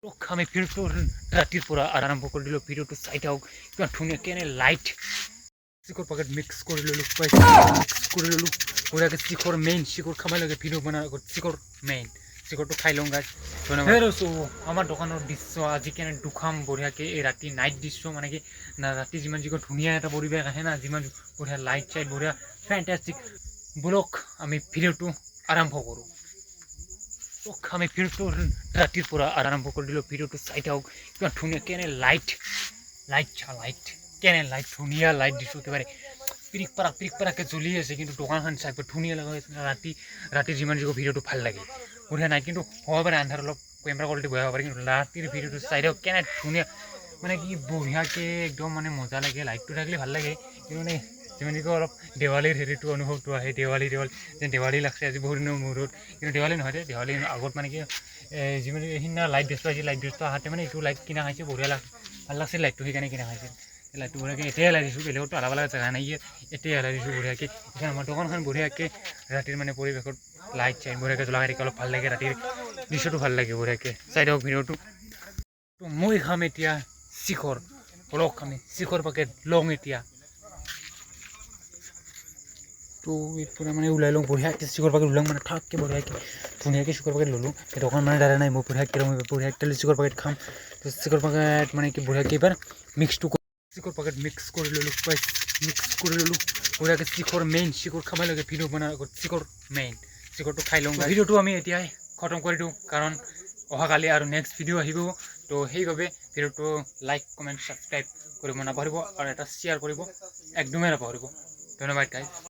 আমি ভিডিঅ'টো ৰাতিৰ পৰা আৰম্ভ কৰি দিলোঁ। ভিডিঅ'টো চাই থাকক, কিমান ধুনীয়া, কেনে লাইট। চিখৰ পেকেট মিক্স কৰি ল'লোঁ, মিক্স কৰি ল'লোঁ বঢ়িয়াকৈ। চিখৰ মেইন, চিখৰ খাব লাগে ভিডিঅ' বনাৰ আগত। চিখৰ মেইন, চিখৰটো খাই লওঁ গাইজ। ধন্যবাদ। চ' আমাৰ দোকানৰ দৃশ্য আজি কেনে দুখাম বঢ়িয়াকৈ। এই ৰাতি নাইট দৃশ্য, মানে কি না, ৰাতি যিমান যিখন ধুনীয়া এটা পৰিৱেশ আহে না, যিমান বঢ়িয়া লাইট চাইট, বঢ়িয়া ফেণ্টাষ্টিক। ব'লক, আমি ভিডিঅ'টো আৰম্ভ কৰোঁ। আমি ভিডিঅ'টো ৰাতিৰ পৰা আৰম্ভ কৰি দিলোঁ। ভিডিঅ'টো চাই থাকক, কিমান ধুনীয়া, কেনে লাইট, লাইট চা, লাইট কেনে লাইট, ধুনীয়া লাইট দিছোঁ। একেবাৰে পিৰিক পাৰাক পিৰিক পাৰাককৈ জ্বলি আছে। কিন্তু দোকানখন চাই ধুনীয়া লগা হৈছে। ৰাতি ৰাতি যিমান যিবোৰ ভিডিঅ'টো ভাল লাগে, বঢ়িয়া নাই। কিন্তু হ'ব পাৰে আন্ধাৰ, অলপ কেমেৰা কোৱালিটি বেয়া হ'ব পাৰে, কিন্তু ৰাতিৰ ভিডিঅ'টো চাই দিয়ক, কেনে ধুনীয়া, মানে কি বঢ়িয়াকৈ একদম মানে মজা লাগে। লাইটটো থাকিলে ভাল লাগে, কিন্তু মানে যিমান কি অলপ দেৱালীৰ হেৰিটো অনুভৱটো আহে। দেৱালী দেৱালী যেন দেৱালী লাগছে আজি বহুত দিনৰ মূৰত। কিন্তু দেৱালী নহয় দে, দেৱালী আগত মানে কি যিমান সিদিনা লাইট ব্যস্ত আহিছিল, লাইট ব্যস্ত আহাতে মানে এইটো লাইট কিনা খাইছে। বঢ়িয়া লাগ ভাল লাগছে লাইটটো, সেইকাৰণে কিনা খাইছিল লাইটটো। বঢ়িয়াকৈ এতিয়াই লাই দিছোঁ, বেলেগতো আলাব লগা জেগা নাই ইয়াত, এতিয়াই লাই দিছোঁ বঢ়িয়াকৈ। এতিয়া আমাৰ দোকানখন বঢ়িয়াকৈ ৰাতিৰ মানে পৰিৱেশত লাইট চাইট বঢ়িয়াকৈ জ্বলাই থাকে, অলপ ভাল লাগে, ৰাতিৰ দৃশ্যটো ভাল লাগে বঢ়িয়াকৈ। চাই দিয়ক ভিডিঅ'টো। মই খাম এতিয়া চিখৰ। বলক, আমি চিখৰ পেকেট লওঁ এতিয়া। তো পূৰা মানে ওলাই লওঁ বঢ়িয়াকৈ, চিখৰ পেকেট ওলাওঁ মানে থাককৈ বঢ়িয়াকৈ ধুনীয়াকৈ চিখৰ পেকেট ল'লোঁ। দোকান মানে দাদা নাই, মই বঢ়িয়াকৈ ল'ম, বঢ়িয়াকৈ চিখৰ পেকেট খাম। তো চিখৰ পেকেট মানে কি বঢ়িয়াকৈ এইবাৰ মিক্সটো, চিখৰ পেকেট মিক্স কৰি ল'লোঁ, মিক্স কৰি ল'লোঁ বঢ়িয়াকৈ। চিখৰ মেইন, চিখৰ খাব লাগে ভিডিঅ' বনাৰ আগত। চিখৰ মেইন, চিখৰটো খাই লওঁ। ভিডিঅ'টো আমি এতিয়াই খতম কৰি দিওঁ, কাৰণ অহাকালি আৰু নেক্সট ভিডিঅ' আহিব। তো সেইবাবে ভিডিঅ'টো লাইক, কমেণ্ট, ছাবস্ক্ৰাইব কৰিব নাপাহৰিব আৰু এটা শ্বেয়াৰ কৰিব একদমেই নাপাহৰিব। ধন্যবাদ গাইজ।